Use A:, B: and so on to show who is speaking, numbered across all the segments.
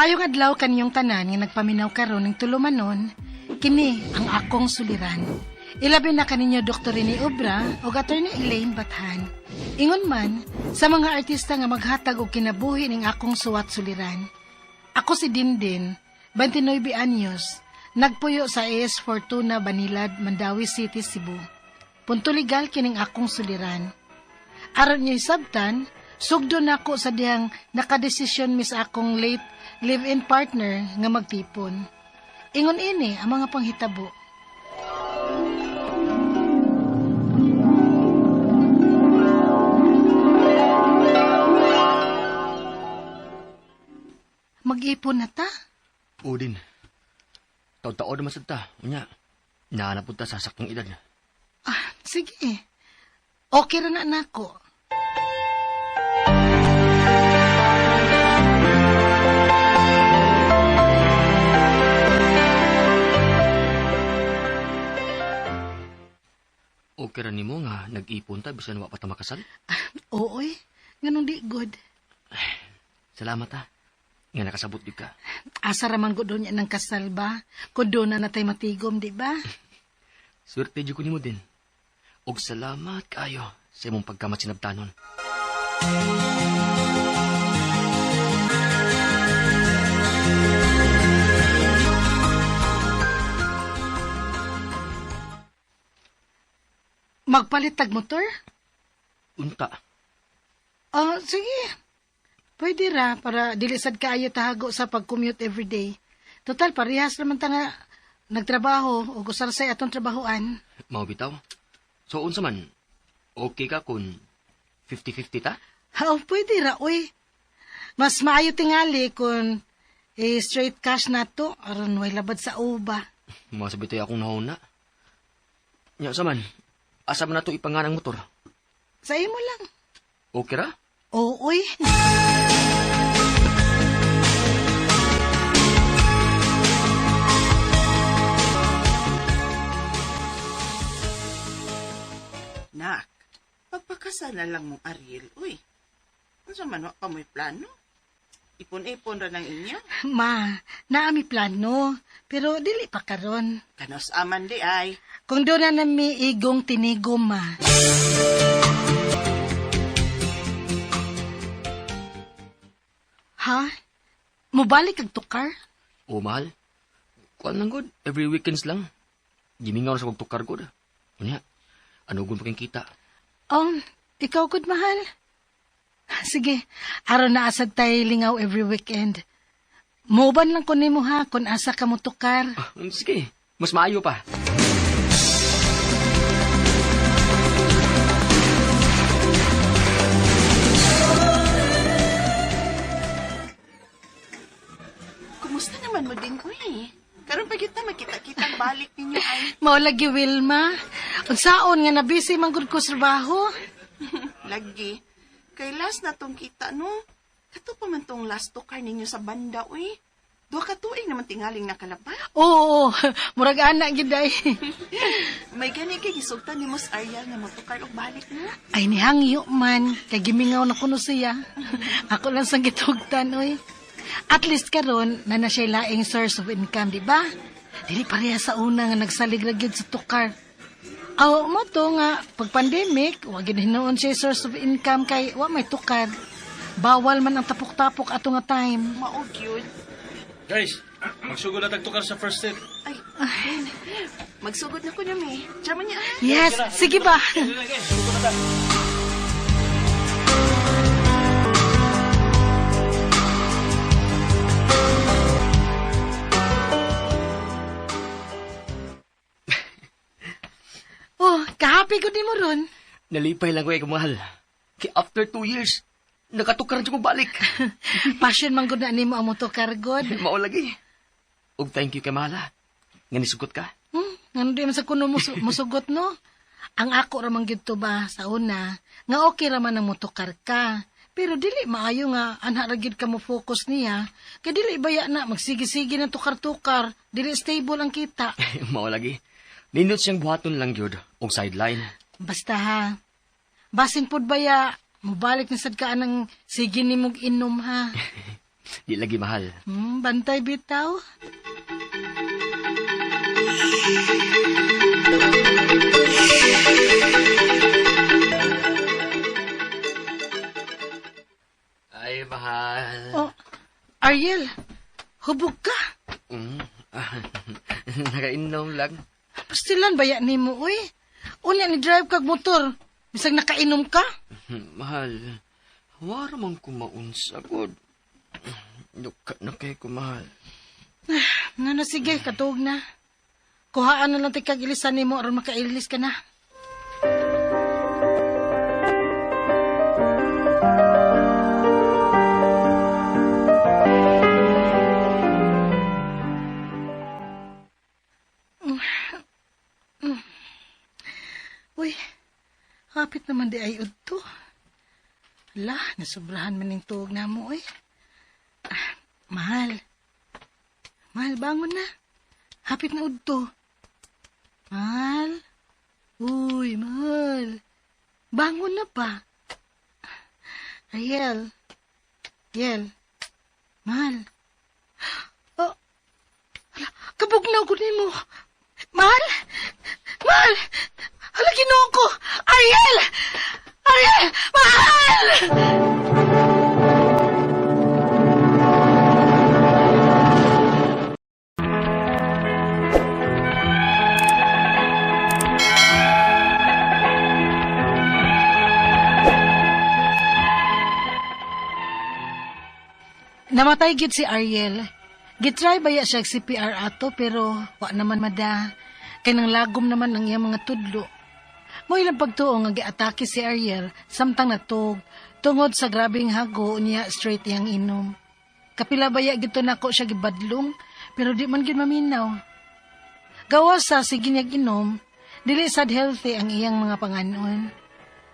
A: Maayong adlaw kaniyong tanan nga nagpaminaw karon ning tulumanon, kini ang akong suliran. Ilabi na kaninyo Dr. Rene Obra o Attorney Elaine Bathan. Ingon man sa mga artista nga maghatag og kinabuhi ning akong suwat suliran. Ako si Dindin, 29 anyos, nagpuyo sa AS Fortuna, Banilad, Mandaue City, Cebu. Punto legal kining akong suliran. Aron niyo isabtan, sugdo nako sa dihang nakadesisyon mis akong late live-in partner nga magtipon. Ingon ini ang mga panghitabo. Mag-ipon na ta?
B: O din. Taon-taon naman sad ta. Unya, nahanap ta sa saktong edad.
A: Ah, sige. Okay ra na nako.
B: Okay ra nimo nga nag-ipon ta bisan wa pa ta makasal.
A: Oo, eh. Nganong di good.
B: Salamat ha. Nga nakasabot gyud ka.
A: Asa ra man gud niya ng kasal ba? Kung doon na natay matigom, di ba?
B: Swerte jud ko nimo din. Og salamat kaayo sa imong pagkamat sinabtanon.
A: Magpalit tag motor?
B: Unta.
A: Ah, sige. Pwede ra para dili sad kaayo tahago sa pag-commute everyday. Total parehas naman ta nga nagtrabaho o usarsay atong trabahoan.
B: Mao bitaw. So unsa man? Okay ka kun 50-50 ta?
A: Ha, oh, pwede ra oy. Mas maayo tingali kung eh, straight cash na to aron way labad sa uba.
B: Mao sa bitaw akong nahuna. Nya sa man? Asa man nato ipangan ang motor?
A: Sa imo lang.
B: Okay ra?
A: Oo, oy.
C: Nak, pagpakasal na lang mong Ariel, uy. Unsa man wa pa mo'y plano? Ipon-ipon ra ng inyo.
A: Ma, naami plano, pero dili pa karon.
C: Kanos aman di ay.
A: Kung doon na nami igong tinigom, ma. Ha? Mubalik kag tukar?
B: O mahal. Kuan lang gud, every weekends lang. Gimingaw na sa kog tukar gud. Unya, ano gud pa kita?
A: Ikaw gud mahal. Sige, aron na asad tay lingaw every weekend. Muban lang ko nimo ha kung asa ka mo tukar.
B: Ah, sige, mas maayo pa.
C: Kumusta naman mo din, uy? Karon pa kita magkita-kitang balik ninyo ay.
A: Mao lagi Wilma. Unsaon nga na busy man gud ko sa trabaho.
C: Lagi. Kay last na tong kita, no? Kato pa man tong last tukar ninyo sa banda, uy. Duha ka tuig naman tingaling nakalaban.
A: Oo, murag ana gyud ay.
C: May gani kay gisugtan ni Mos Ariel nga motukar og balik no?
A: Ay nihangyo man kay gimingaw na kuno siya. Ako lang sang gitugtan oy. At least karon na na siya laing source of income, di ba? Dili pareha sa una nga nagsalig ra gyud sa tukar. Aw mo to nga pag pandemic, wa gyud hinuon siya source of income kay wa may tukar. Bawal man ang tapok-tapok ato nga time.
C: Mao gyud.
D: Guys, magsugod na tagtukar sa first set.
C: Ay, Ben, magsugod na ko niya, may. Diyan man niya. ah.
A: Yes, sige ba?
D: Guys, sugod na ta.
A: Oh, kahappy ko di mo ron.
B: Nalipay lang ko eh, mahal. Kay after 2 years, nakatukar na ko balik.
A: Passion man gud na nimo ang motorcar god.
B: Mao lagi. Og thank you kay mahal ha. Nga nisugot ka.
A: Ngano di man sa kuno musugot no? Ang ako ra man gyud to ba sa una, nga okay ra man ang motokar ka. Pero dili maayo nga anha ra gyud ka mo focus niya. Kay dili baya na magsigi-sige ng tukar-tukar, dili stable ang kita.
B: Mao lagi. Nindot siyang buhaton lang gyud og sideline.
A: Basta ha. Basin pod baya mobalik na sad ka anang sige nimog inom ha.
B: Di lagi mahal.
A: Bantay bitaw.
B: Ay, mahal.
A: Oh, Ariel, hubog ka.
B: Nakainom lang.
A: Pastilan baya nimo, uy. Unya ni drive kag motor. Bisag nakainom ka.
B: Mahal, wara man ko maunsa, god. Duka na kay ko, mahal.
A: Ano, sige, katuog na. Kuhaan na lang tikag ilisan nimo aron makailis ka na. Uy, hapit naman di ay udto. Ala, nasubrahan man ning tuog na mo, uy. Ah, mahal. Mahal, bangon na. Hapit na udto. Mahal. Uy, mahal. Bangon na pa. Ariel. Ariel. Mahal. Oh. Hala, kabugnaw ko nimo. Mahal! Mahal! Hala, Ginoo ko! Ariel! Ariel! Mahal! Namatay gid si Ariel. Gitry baya siya og CPR ato pero wa naman mada. Kay nang lagom naman ang iyang mga tudlo. Mo ilang pagtuo nga giatake si Ariel samtang natug tungod sa grabeng hago niya straight iyang inom. Kapila baya gito nako siya gibadlong pero di man gid maminaw. Gawas sa sige niyag inom, dili sad healthy ang iyang mga panganon.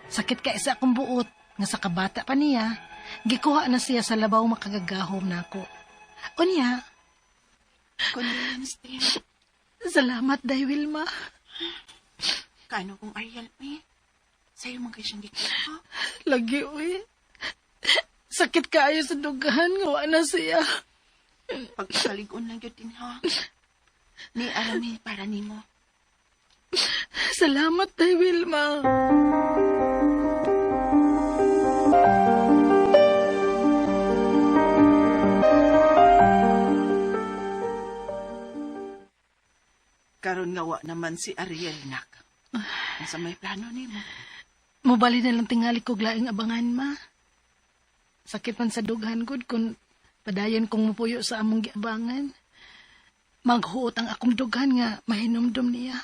A: Sakit ka isa akong buot nga sa kabata pa niya, gikuha na siya sa labaw makagagahom nako. Unya,
C: Condolence din.
A: salamat day Wilma.
C: Kaano kung Ariel, eh? Sa'yo man kayo siyang gikuha.
A: Lagi uy. Sakit kaayo sa dugahan nga wa na siya.
C: Pagkaligon lang yun din, ha? Ni arami para nimo.
A: Salamat day Wilma.
C: Karon nga wa naman si Ariel, nak. Sa may plano nimo.
A: Mubali na lang tingali kog laing abangan ma. Sakit man sa dughan gud kun padayon kong mupuyo sa among giabangan. Maghuot ang akong dughan nga mahinumdum niya.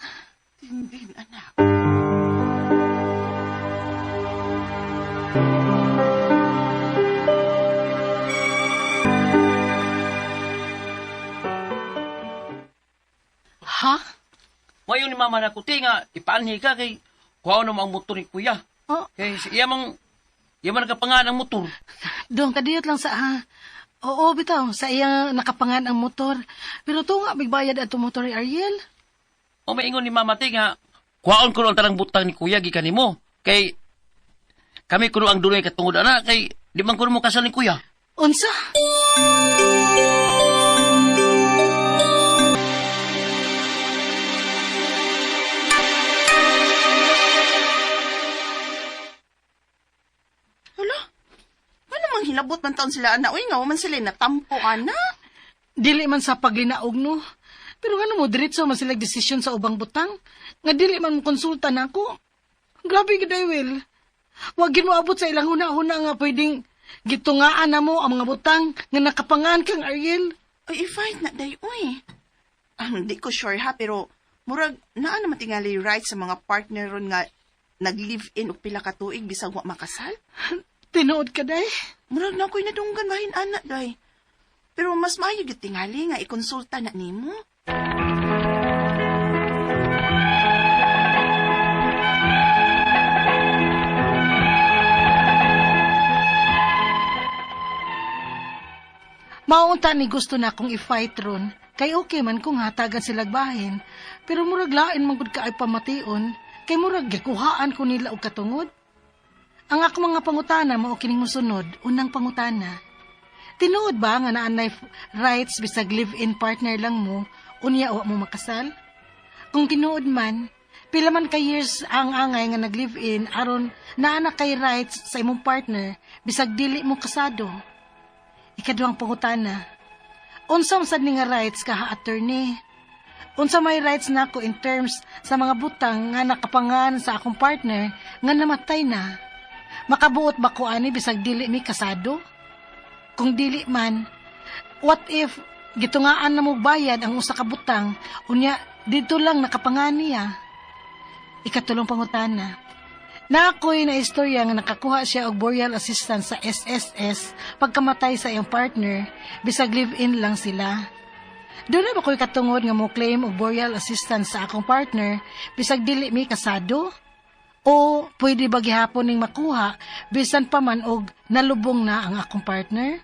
C: Tindin, anak.
A: Ha?
E: Mayo ni mama na kuti nga, ipaanhi ka kay kuha na mo ang motor ni kuya.
A: Oh,
E: Kay si iya mang, iya man nakapangan ang motor.
A: Dong, kadiyot lang sa ha. Oo, bitaw, sa iya nakapangan ang motor. Pero tunga, bigbayad ato motor ni Ariel.
E: O maingon ni mama ti nga, kuhaon ko ang tanang butang ni kuya gikan nimo. Kay kami kuno ang dunay katungod ana kay di man kuno mo kasal ni kuya.
A: Unsa?
C: Hala? Ano mang hilabot man taon sila, anak? Uy, nga, wa man sila natampo, anak.
A: Dili man sa paglinaog, no? Pero ano mo, diretso man sila desisyon sa ubang butang. Nga dili man mo konsulta na ako. Grabe gid ay, Will. Wag gid mo abot sa ilang huna-huna nga pwedeng gitungaan na mo ang mga butang nga nakapangan kang Ariel.
C: Uy, i-fight na day, uy. Ah, hindi ko sure ha, pero murag naa naman tingali right sa mga partner ron nga nag-live-in og pila ka tuig bisag wa makasal.
A: Tinuod ka, day.
C: Murag na ako'y nadunggan bahin anak day. Pero mas maayo gyud tingali nga ikonsulta na nimo.
A: Maunta ni gusto na akong i-fight ron. Kay okay man kung hatagan sila bahin. Pero murag lain man gud ka ay pamation. Kay murag gikuhaan ko nila og katungod. Ang ako mga pangutana mao kining mosunod, unang pangutana. Tinuod ba nga naa nay rights bisag live-in partner lang mo, unya wa mo makasal? Kung tinuod man, pila man ka years ang angay nga nag-live-in aron naa na kay rights sa imong partner bisag dili mo kasado? Ikaduhang pangutana. Unsa man sad ni nga rights kaha, attorney? Unsa may rights nako in terms sa mga butang nga nakapangan sa akong partner nga namatay na? Makabuot ba ko ani bisag dili mi kasado? Kung dili man, what if gitungaan na mo bayad ang usa ka butang, unya dito lang nakapangan niya? Ikatulong pangutana. Na ako'y na istorya nga nakakuha siya og burial assistance sa SSS pagkamatay sa iyang partner, bisag live-in lang sila. Duna ba ko'y katungod nga mo claim og burial assistance sa akong partner bisag dili mi kasado? O pwede ba gihapon ning makuha bisan pa man og nalubong na ang akong partner?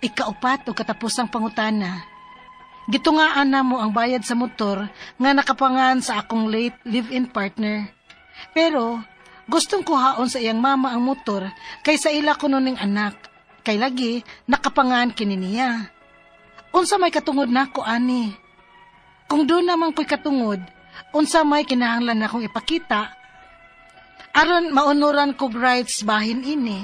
A: Ikaupat o katapusang pangutana. Gitungaan na mo ang bayad sa motor nga nakapangan sa akong late live-in partner. Pero gustong kuhaon sa iyang mama ang motor kay sa ila kuno ning anak. Kay lagi nakapangan kini niya. Unsa may katungod nako ani? Kung duna man ko'y katungod, unsa may kinahanglan nakong ipakita aron maonoran kog rights bahin ini?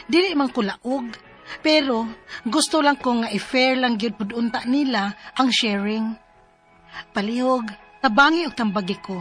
A: Dili man ko laog, pero gusto lang ko nga i-fair lang gyud pud unta nila ang sharing. Palihog, tabangi og tambagi ko.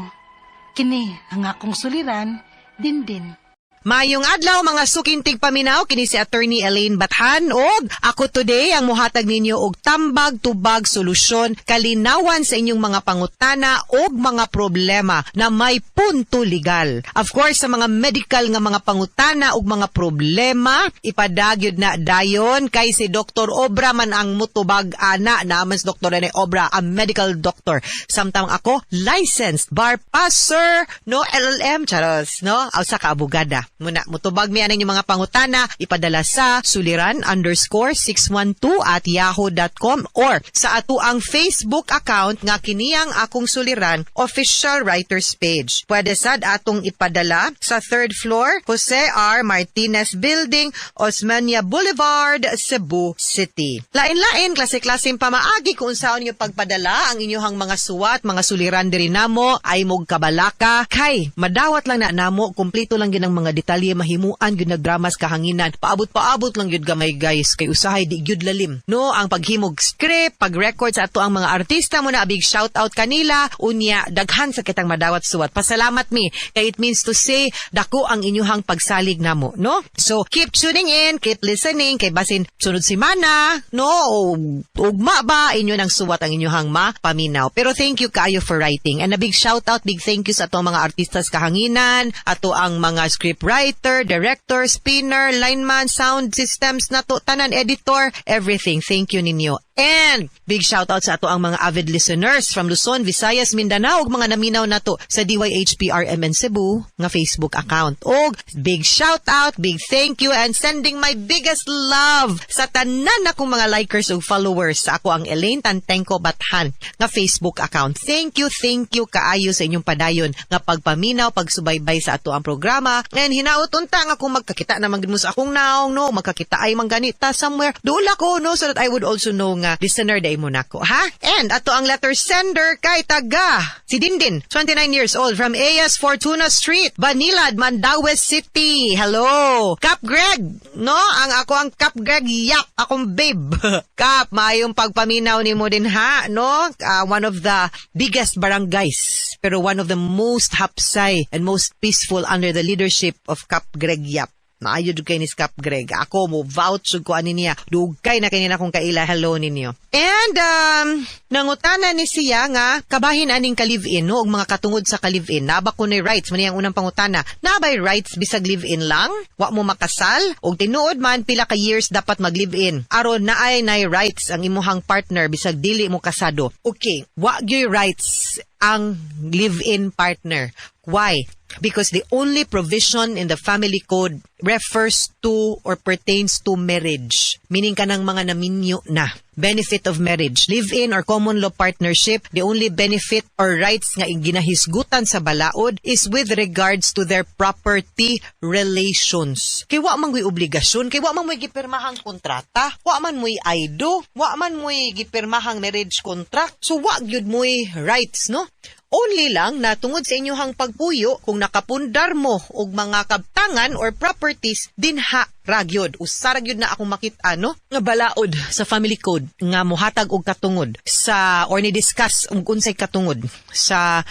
A: Kini ang akong suliran, Dindin.
F: Maayong adlaw, mga suking tigpaminaw, kini si Attorney Elaine Bathan og ako today ang muhatag ninyo og tambag, tubag, solusyon, kalinawan sa inyong mga pangutana og mga problema na may punto legal. Of course, sa mga medical nga mga pangutana og mga problema, ipadagyod na dayon kay si Dr. Obra man ang mutubag ana. Naman si Dr. Rene Obra, ang medical doctor. Samtang ako, licensed bar passer, no, LLM, charos, no, usa ka abogada. Muna, mutubag mi aning inyong mga pangutana, ipadala sa suliran_612@yahoo.com or sa ato ang Facebook account nga kiniyang Akong Suliran Official Writers Page. Pwede sad atong ipadala sa third floor, Jose R. Martinez Building, Osmeña Boulevard, Cebu City. Lain-lain, klase-klaseng pamaagi kung unsaon ninyo pagpadala ang inyong mga suwat, mga suliran diri namo, ay mog kabalaka, kay madawat lang na namo, kumplito lang gyud ang mga detalye, mahimuan gyud nagdramas kahanginan. Paabot-paabot lang gyud gamay, guys, kay usahay di gyud lalim. No, ang paghimog script, pag-record sa ato ang mga artista mo na, big shout out kanila, unya daghan sa kitang madawat suwat. Pasalamat mi kay it means to say dako ang inyuhang pagsalig namo, no? So keep tuning in, keep listening kay basin sunod semana, no, o ugma ba inyo nang suwat ang inyuhang mapaminaw. Pero thank you kaayo for writing. And a big shout out, big thank you sa atong mga artistas kahanginan, ato ang mga script writer, director, spinner, lineman, sound systems nato, tanan, editor, everything. Thank you ninyo. And big shout out sa ato ang mga avid listeners from Luzon, Visayas, Mindanao ug mga naminaw nato sa DYHPRMN Cebu nga Facebook account. Og big shout out, big thank you and sending my biggest love sa tanan akong mga likers ug followers sa ako ang Elaine Tantengco Bathan nga Facebook account. Thank you kaayo sa inyong padayon nga pagpaminaw, pagsubaybay sa ato ang programa. And hinaot unta nga kung magkakita naman gid mo sa akong naong, no, magkakita ay man ganita somewhere. Duol ko, no, so that I would also know nga listener day mo nako, ha? And ato ang letter sender kay taga si Dindin, 29 years old, from AS Fortuna Street, Banilad, Mandaue City. Hello. Kap Greg, no? Ang ako ang Kap Greg Yap, akong babe. Kap, maayong pagpaminaw nimo din ha, no? One of the biggest barangays, pero one of the most hapsay and most peaceful under the leadership of Kap Greg Yap. Maayo jud kay ni Kap Greg. Ako mo vouch jud ko ani niya. Dugay na kay akong kaila. Hello ninyo. And nangutana ni siya nga kabahin aning ka-live-in, no, og mga katungod sa ka-live-in. Naa ba kunoy rights man ang unang pangutana. Naa bay rights bisag live-in lang? Wa mo makasal? Og tinuod man, pila ka years dapat mag-live-in aron naay nay rights ang imuhang partner bisag dili mo kasado? Okay, wa gyuy rights ang live-in partner. Why? Because the only provision in the family code refers to or pertains to marriage. Meaning kanang mga naminyo na. benefit of marriage. Live-in or common law partnership, the only benefit or rights nga ginahisgutan sa balaod is with regards to their property relations. Kay wa man mo'y obligasyon, kay wa man mo'y gipirmahang kontrata, wa man mo'y I do, wa man mo'y gipirmahang marriage contract. So wa gyud mo'y rights, no? Only lang na tungod sa inyuhang pagpuyo, kung nakapundar mo og mga kabtangan or properties, dinha ra gyud. Usa ra gyud na akong makita, no, nga balaod sa family code nga mohatag og katungod sa or ni discuss og unsay katungod sa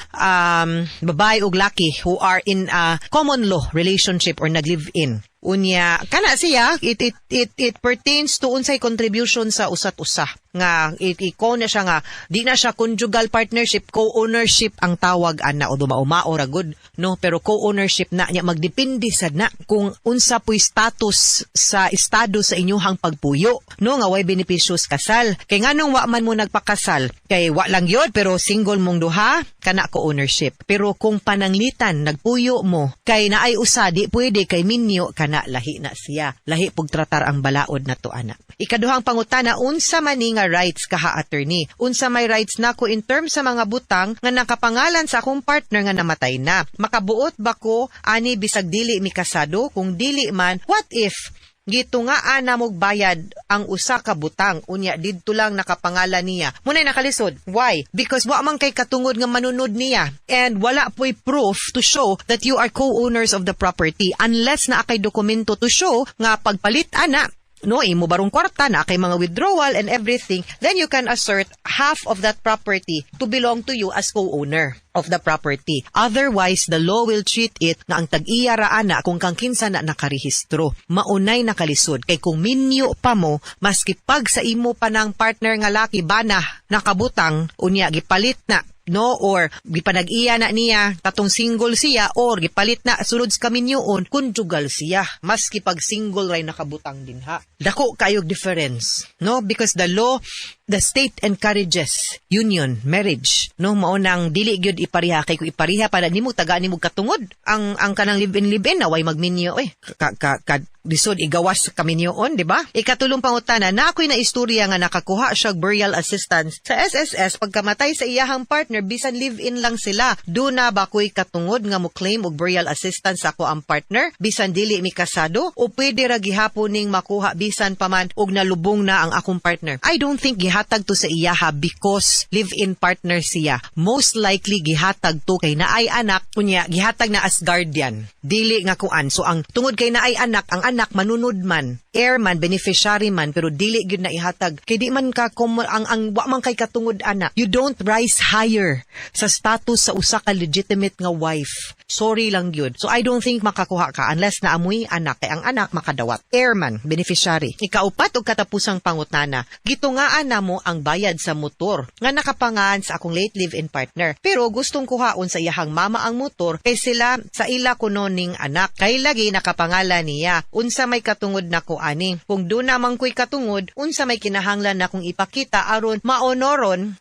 F: babae og laki who are in a common law relationship or nag-live-in. Unya kana siya, it pertains to unsay contribution sa usat usa nga it iko na siya nga di na siya conjugal partnership, co-ownership ang tawag ana o mao ra gud, no, pero co-ownership na niya magdepende sad na kung unsa po'y status sa estado sa inyuhang pagpuyo, no, nga way benepisyo sa kasal kay nganong wa man mo nagpakasal, kay wa lang gyud, pero single mong duha, kana co-ownership. Pero kung pananglitan nagpuyo mo kay naay usa di pwede kay minyo, kana lahi na siya, lahi pug tratar ang balaod na to ana. Ikaduhang pangutana, unsa man ni nga rights kaha, attorney? Unsa may rights nako in terms sa mga butang nga nakapangalan sa akong partner nga namatay na? Makabuot ba ko ani bisag dili mi kasado? Kung dili man, what if gitungaan na mog bayad ang usa ka butang, unya didto lang nakapangalan niya? Munay nakalisod. Why? Because wa man kay katungod nga manunod niya and wala po'y proof to show that you are co-owners of the property unless naa kay dokumento to show nga pagpalit ana, no, imo barong kwarta na kay mga withdrawal and everything, then you can assert half of that property to belong to you as co-owner of the property. Otherwise, the law will treat it nga ang tag-iya ra ana kung kang kinsa na nakarehistro. Maunay nakalisod kay kung minyo pa mo, maski pag sa imo pa ng partner nga laki bana nakabutang, unya gipalit na, no, or gipanag-iya na niya katong single siya or gipalit na sulod sa kaminyoon, conjugal siya maski pag single ray nakabutang dinha. Dako kayog difference, no, because the law, the state encourages union marriage, no. Mao nang dili gyud ipariha kay kung ipariha para nimo tagaan nimo katungod ang kanang live in, live in na way magminyo eh ka, ka, ka lisod igawas sa kaminyoon, di ba? Ikatulong pangutana, na ako'y na istorya nga nakakuha siya burial assistance sa SSS pagkamatay sa iyahang partner bisan live-in lang sila. Duna ba ko'y katungod nga mo claim og burial assistance ako ang partner bisan dili mi kasado, o pwede ra gihapon ning makuha bisan pa man og nalubong na ang akong partner? I don't think gihatag to sa iyaha because live-in partner siya. Most likely gihatag to kay naay anak, kunya gihatag na as guardian. Dili nga kuan. So ang tungod kay naay anak, ang anak manunod man, heir man, beneficiary man, pero dili gyud na ihatag. Kay di man ka ang wa man kay katungod ana. You don't rise higher sa status sa usa ka legitimate nga wife. Sorry lang gyud. So I don't think makakuha ka unless naamoy anak, kay ang anak makadawat. Heir man, beneficiary. Ikaupat og katapusang pangutana, gitungaan namo ang bayad sa motor nga nakapangalan sa akong late live-in partner. Pero gustong kuhaon sa iyahang mama ang motor kay sila sa ila kuno ning anak. Kay lagi nakapangalan niya. Unsa may katungod nako ani? Kung duna man ko'y katungod, unsa may kinahanglan na kong ipakita aron maonoron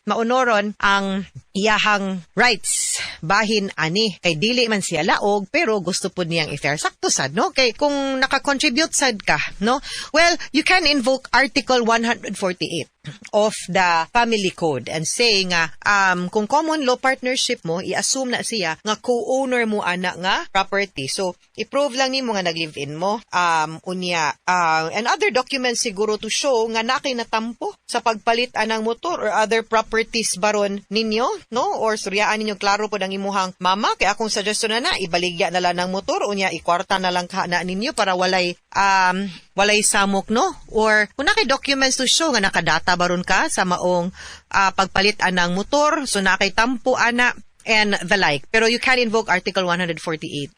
F: ang iyahang rights bahin ani? Kay dili man siya laog pero gusto pud niyang i-fair. Sakto sad, no, kay kung naka-contribute sad ka, no. Well, you can invoke Article 148 of the family code and say nga kung common law partnership mo, i-assume na siya nga co-owner mo ana nga property. So i-prove lang nimo nga nag-live-in mo, unya and other documents siguro to show nga na kay natampo sa pagpalit anang motor or other properties baron ninyo, no, or suryaan ninyo klaro pod ang imuhang mama. Kay akong suggestion na na ibaligya na lang ng motor, unya ikwarta na lang ka na ninyo para walay samok, no, or kung na kay documents to show nga nakadata baron ka sa maong pagpalit anang motor, so na kay tampo ana and the like. Pero you can invoke Article 148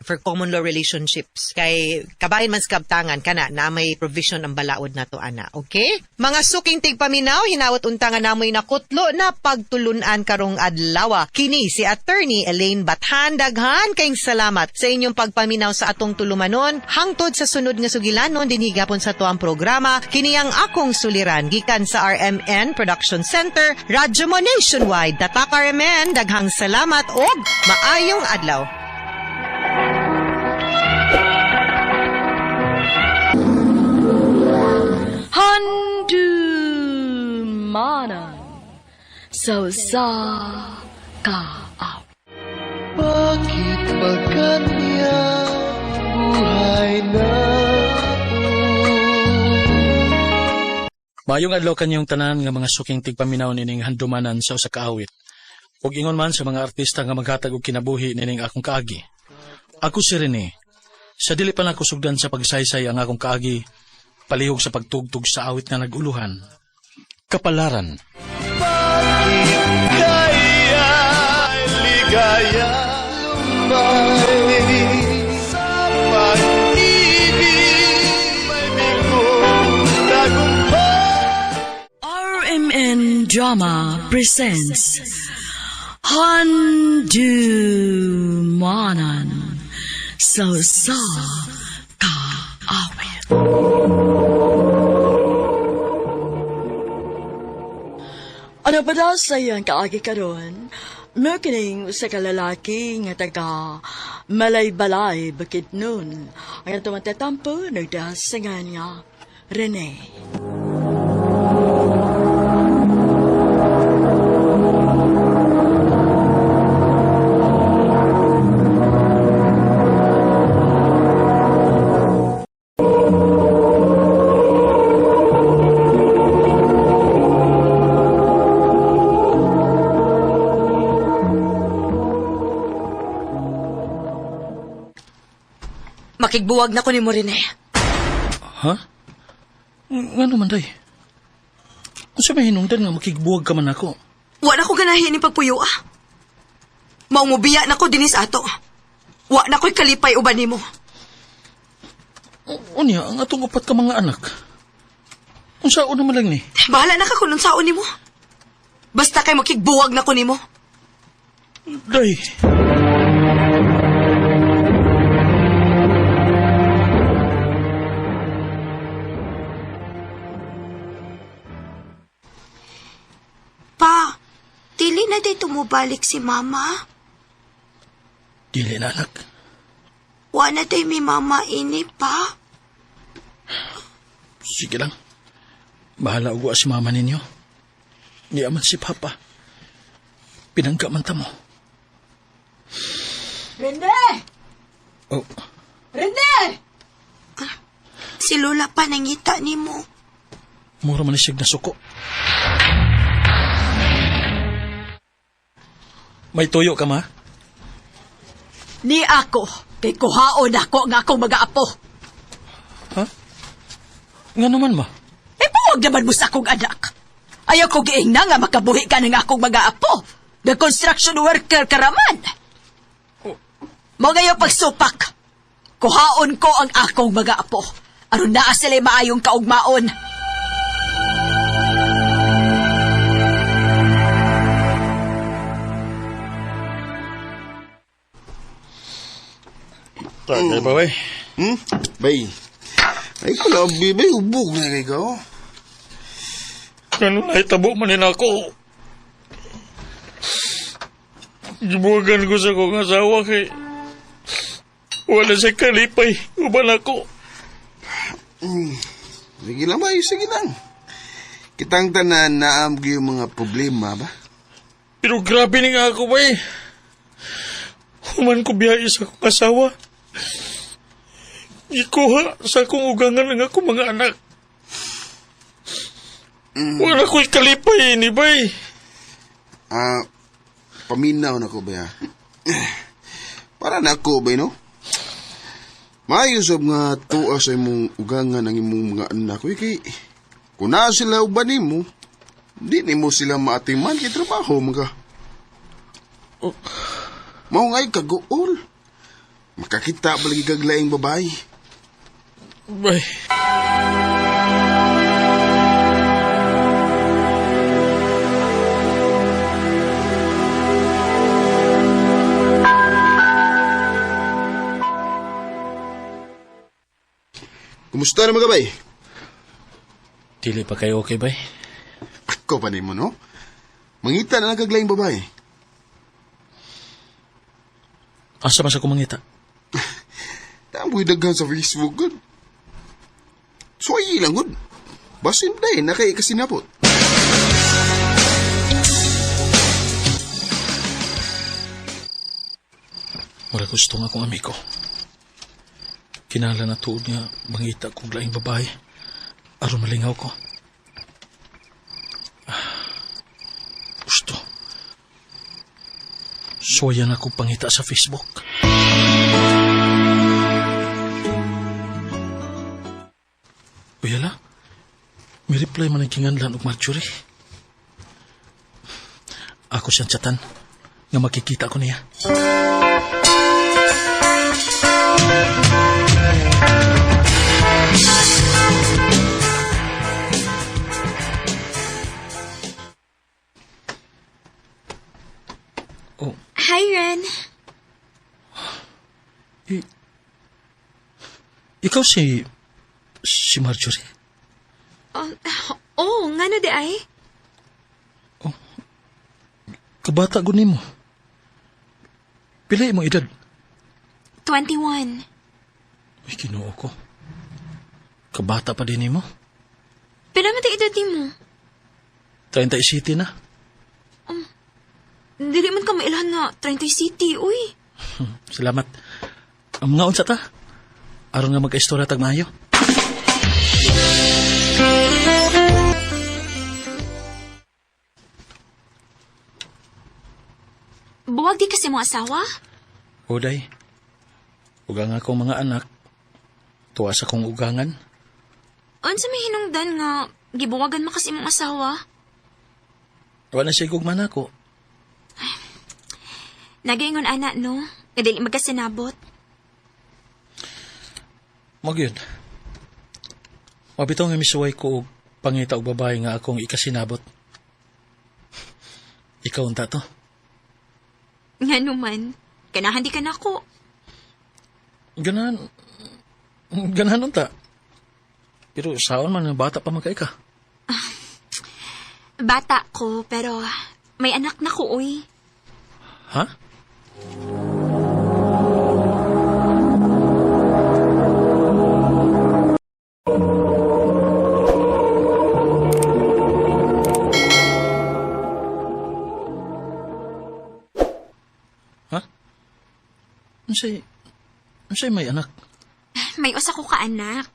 F: for common law relationships. Kay kabahin man sa kabtangan kana na may provision ang balaod na to ana. Okay? Mga suking tigpaminaw, hinawat unta nga namoy nakutlo na pagtulunan karong adlaw. Kini si Attorney Elaine Bathan. Daghan kayong salamat sa inyong pagpaminaw sa atong tulumanon. Hangtod sa sunod nga sugilanon dinhi gapon sa tuang programa. Kini ang akong suliran gikan sa RMN Production Center, Radyo Mo Nationwide. Tatak RMN, daghang salamat og maayong adlaw.
A: Handum.
G: Handumanan sa usa ka awit.
H: Bakit ba kanya buhay na
D: Maayong adlaw kanyong tanan nga mga suking tigpaminaw nining handumanan sa usa ka awit. Ug ingon man sa mga artista nga maghatag og kinabuhi nining akong kaagi. Ako si Rene. Sa dili pa nako sugdan sa pagsaysay ang akong kaagi, palihog sa pagtugtog sa awit nga naguluhan. Kapalaran.
H: Bakit kaya ligaya lumbay sa pag-ibig may bigong tagumpay?
G: RMN Drama presents Handumanan sa usa ka awit. Ano ba daw sa iyang kaagi karon? Merkining sa kalalaki nga taga Malaybalay, Bukidnon. Ang atong tatampo nagdasingan nga Rene.
I: Makigbuwag na ko ni Morine.
D: Ha? Ngano man day? Unsa may hinungdan nga makigbuwag ka man ako?
I: Wa na ko ganahin ni pagpuyo ah. Maumubiya na ko dinis ato. Wa na ko'y kalipay uban nimo.
D: Unya, ang atong upat ka mga anak. Unsa una man lang ni?
I: Bahala na ka kung unsaon nimo. Basta kay makigbuwag na ko nimo.
D: Day.
I: Pa, dili na day tumubalik si mama.
D: Dili na anak.
I: Wa na day mi mama ini pa.
D: Sige lang. Bahala og wa si mama ninyo. Niya man si papa. Pinangga man ta mo.
G: Rene!
D: Oh,
G: Rene!
I: Si Lola pa nangita nimo.
D: mura man ni siyag nasuko. May tuyo ka ma?
G: Ni ako, kay kuhaon ako nga akong mag-aapo.
D: Ha? Nga naman ma?
G: Eh, buwag naman mo sa akong anak. Ayaw ko giingna nga makabuhi ka ng akong mag-aapo. The construction worker ka raman. Mo ngayon pagsupak. Kuhaon ko ang akong mag-aapo. Aron naa sila maayong kaugmaon.
D: Tagay ba bay?
J: Hmm? Bay. Ay, kalabi, bay. Ubog na kay ka, oh.
D: Ano na itabo man nila ako? Gibuwagan ko sa kong asawa kay wala siya kalipay. Uban ako.
J: Sige lang, bay. Sige lang. Kitang tanan naam yung mga problema ba?
D: Pero grabe ni nga ako, bay. Human ko biyahe sa akong asawa. Ikuha sa akong ugangan ang akong mga anak. Wala ko'y kalipay ni bay.
J: Ah, paminaw na ko ba? Para na ako ba, no? Maayo sab nga tuwa sa imong ugangan ang imong mga anak. Uy, kay kung naa sila uban nimo, di nimo sila maatiman kay trabaho mga. Mao ngay kaguol. Makakita pa lagi kag laing babae.
D: Bay.
J: Kumusta na mga bay?
D: Dili pa kayo okay, bay?
J: Ako pa nimo, no? Mangita na lang kag laing babae.
D: Asa man sa kumangita?
J: Tamboy daghan sa Facebook, good. Suwayi lang, good. Basin na eh, nakay kasinapot.
D: Mura gusto nga akong amigo. Kinahanglan na tuod nga mangita kong laing babae. Aron malingaw ko. Gusto. Suwayan ako pangita sa Facebook. Uyala, may reply man ang kinganlan og Marjorie. Ako siyang chatan nga makikita ko niya. Oh.
K: Hi, Ren.
D: Ikaw si Marjorie?
K: Oh, ngano di ay?
D: Oh, kabata gud nimo. Pila imong edad?
K: 21.
D: Ay, Ginoo ko. Kabata pa din nimo.
K: Pila man di edad nimo?
D: 37 na.
K: Dili man ka mailhan nga 37, uy.
D: Salamat. Ang mga unsa ta? Aron nga magka-istorya tag maayo.
K: Buwag di kasi mo asawa?
D: Uday. Ugang akong mga anak. Tuwa sa kong ugangan.
K: Unsa may hinungdan nga gibuwagan mo kasi imong asawa?
D: Wala na siya gugma nako.
K: Nagaingon ana no, nga dili magkasinabot.
D: Magyud. Mabitaw nga misuway ko og pangita og babae nga akong ikasinabot. Ikaw unta to.
K: Nga numan, ganahan di ka nako.
D: Ganahan, ganahan unta. Pero saon man nga bata pa man kay ka.
K: Bata ko, pero may anak na ko, uy.
D: Ha? Ha? Unsay may anak?
K: May usa ko ka anak.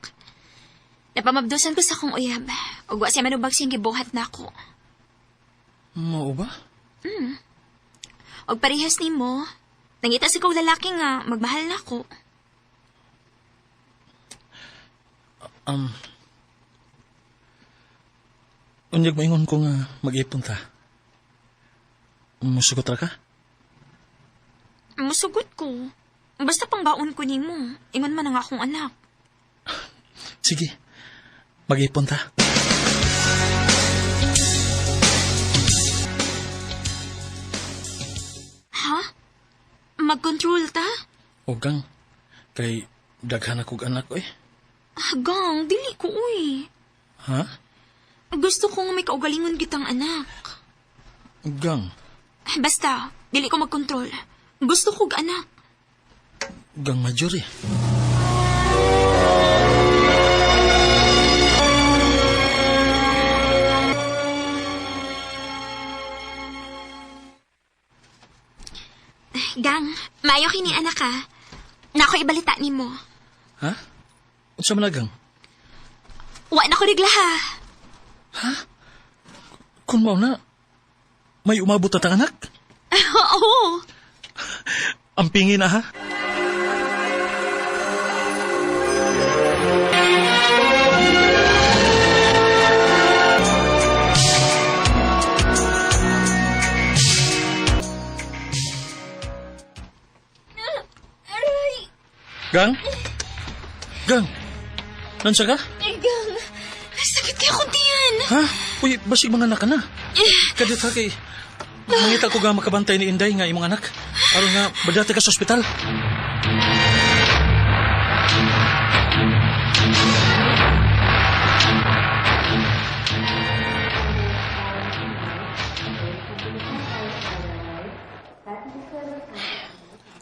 K: Napamabdusan ko sa akong uyab. Ug wa siya manubag siyang gibuhat nako.
D: Mao ba?
K: Og parehas nimo, nangita sa kong lalaki nga magmahal nako.
D: Unyag maingon ko nga mag-ipon ta. Musugot ra ka?
K: Musugot ko. Basta pangbaon ko nimo. Ingon man ang akong anak.
D: Sige. Mag-ipon ta.
K: Ha? Mag-control ta?
D: Ogang, kay daghan akong anak, oy.
K: Gang, dili ko, uy.
D: Ha?
K: Gusto ko nga may kaugalingon kitang anak.
D: Gang.
K: Basta, dili ko mag-control. Gusto kog anak.
D: Gang Marjorie.
K: Gang, maayo kini anak ha. Nako ibalita nimo.
D: Ha? Unsa man na, gang?
K: Wa na ko regla ha.
D: Ha? Kun mao na, may umabot at ang anak?
K: Oo.
D: Ang pingi na ha?
K: Aray!
D: Gang? Gang? Nansa ka?
K: Gang, sakit kaya akong tiyan.
D: Ha? Uy, basig mga anak ka na. Kadit ha kay... Mangita ko ga makabantay ni Inday nga imong anak. Aron nga, badate ka sa ospital.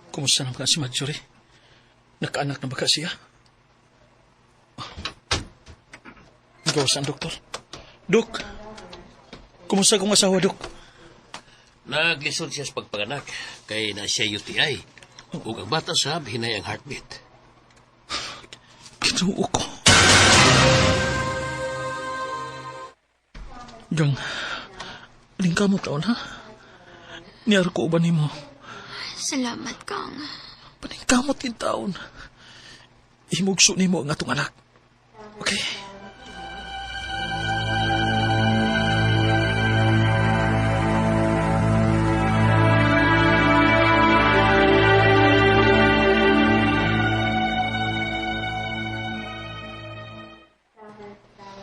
D: Kumusta naman ka si Marjorie? Nakaanak na ba ka siya? Ikaw saan, doktor? Dok! Kumusta kong asawa, Dok?
E: Naglisod siya sa pagpanganak kay na siya UTI.
L: Ug ang bata sab hinay ang heartbeat.
D: Ginoo ko. Gang, mo taon ha? Niyar ko uban nimo.
K: Salamat, Kang.
D: Paningkamot in taon. Himugso nimo ang atong anak. Okay?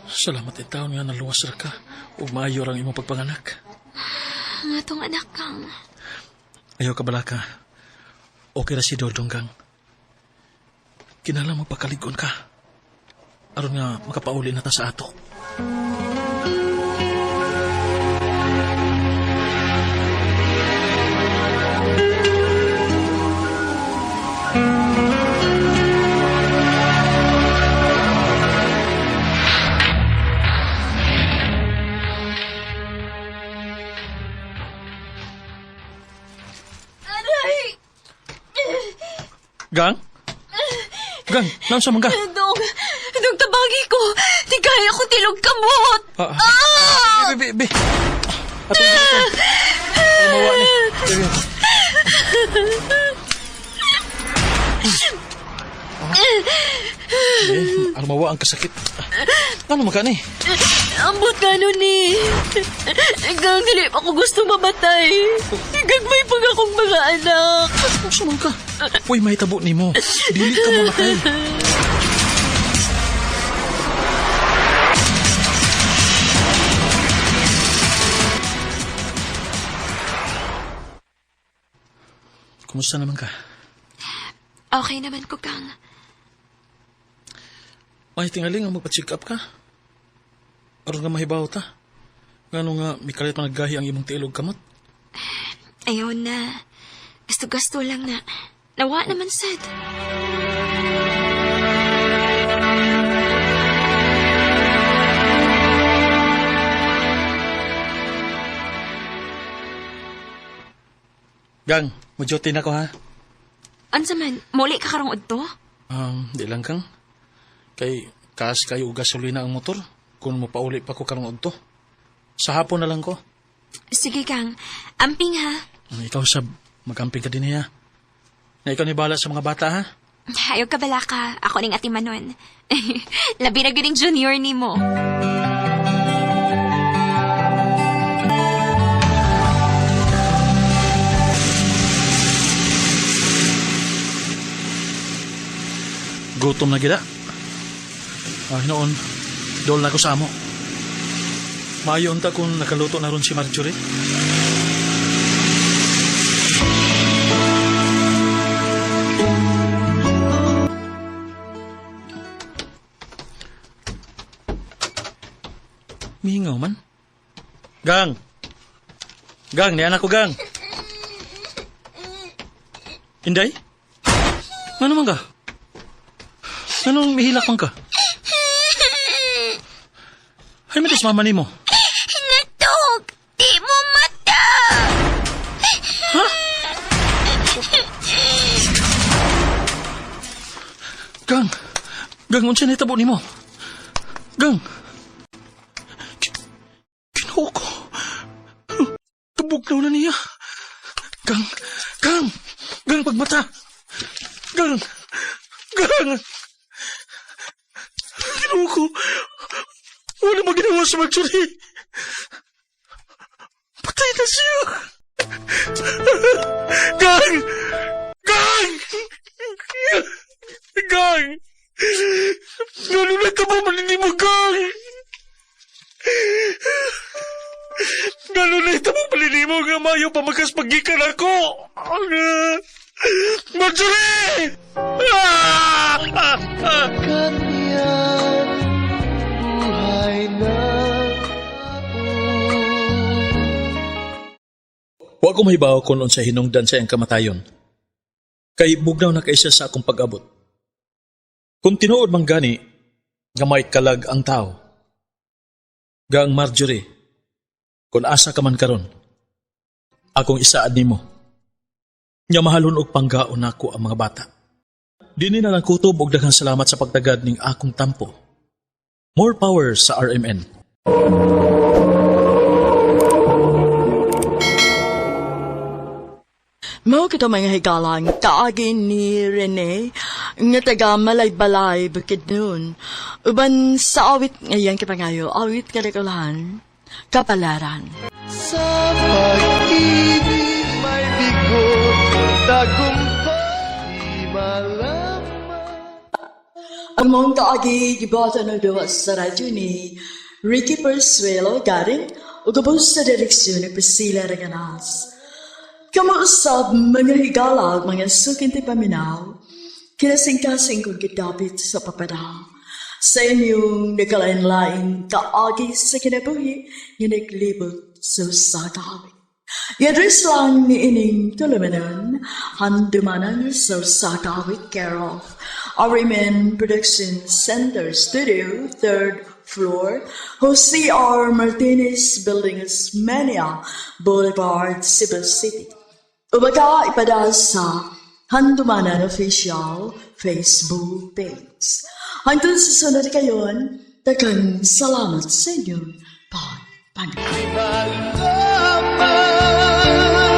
D: Salamat in taon nga naluwas ra ka ug maayo ra ang imong pagpanganak.
K: Ang atong anak, Kang.
D: Ayaw ka balaka. Okay ra si Dodong Gang. Kinahanglan magpakaligon ka. Aron nga makapauli na ta sa ato.
G: Aray!
D: Gang? Gang, naunsa man ka?
G: Dong, dong tabagi ko. Di kaya ko tilog kamot.
D: Ah, ah. Be, be, be. Atong, atong. Ay, mawa ni. Be, be. Eh, ano mawa ang kasakit? Ano man ka ni?
G: Ambot nga nun eh. Gang, dili pa ko gusto mamatay. Gagmay pag akong mga anak.
D: Unsa man ka? Uy, mahitabo nimo. Dili ka mamatay. Kumusta naman ka?
K: Okay naman ko, Kang.
D: May tingali nga magpa-check up ka. Aron nga mahibaw ta. Ngano nga mikalit man naggahi ang imong tiil og kamot.
K: Ayaw na. Gasto-gasto lang na. Nawa naman sad.
D: Gang, mo-duty na ko ha.
K: Unsa man, muli ka karong udto?
D: Di lang kang. Kay kaas kayo og gasolina ang motor. Kung mopauli pa ko karong udto. Sa hapon na lang ko.
K: Sige, Kang. Amping ha.
D: Ikaw sab, magamping ka din niya. Na ikaw ni bala sa mga bata ha.
K: Ayaw ka bala ka. Ako ning atimanon. Labi na gyud junior nimo.
D: Gutom na gida. Ah, hinoon, dol na ko sa amo. Maayo unta kung nakaluto na ron si Marjorie. Mihingaw man. Gang! Gang, ni anak ko, gang! Inday? Ano man ka? Anong mihilak man ka? Ay, matis mama nimo.
K: Natog! Di mo mata!
D: Ha? Gang! Gang, unsa na itabo nimo? Gang! Ginoo ko. Tubog na niya. Gang! Gang! Gang, pagmata! Gang! Gang! Ginoo ko! Wala mo ginawa sa Marjorie! Patay na siya! Gang! Gang! Gang! Lalo na ka ba mo, Gang? Lalo na ito mo mo nga mayo pa magkaspagikan ako! Marjorie!
H: Kanyang buhay na.
D: Wa ko mahibaw kung unsa hinungdan sa iyang kamatayon. Kay bugnaw na kaysa sa akong pag-abot. Kung tinuod man gani, nga may kalag ang tao. Gang Marjorie, kung asa ka man karon, akong isaad nimo. Nya mahalon og panggaon nako ang mga bata. Dini na lang kutob og daghang salamat sa pagtagad ning akong tampo. More power sa RMN.
G: Mao kito mga higalang kaagi ni Rene nga taga Malaybalay, Bukidnon. Uban sa awit ngayon kipangayo, awit kadakulahan, kapalaran.
H: Sa pag-ibig may bigo, tagumpay malaman.
G: Ang mong kaagi gibata ng duwa sa radyo ni Ricky Persuelo Garing ug ubos sa direksyon ni Priscilla Reganas. Kamuusab mga higala ug mga sukinti paminaw, kinasingkasing kong gidapit sa papada. Sa inyong nagkalain-laing kaagi sa kinabuhi nga naglibot sa usa ka awit. I-address lang ni ining tulumanon, handumanan sa usa ka awit, care of RMN Production Center Studio, third floor, Jose R. Martinez Building, Osmeña Boulevard, Cebu City. Ubaga ipada sa Handumanan Official Facebook page. Hangtod sa sunod kayon, daghang salamat sa inyong pagpanood.
H: Malaman.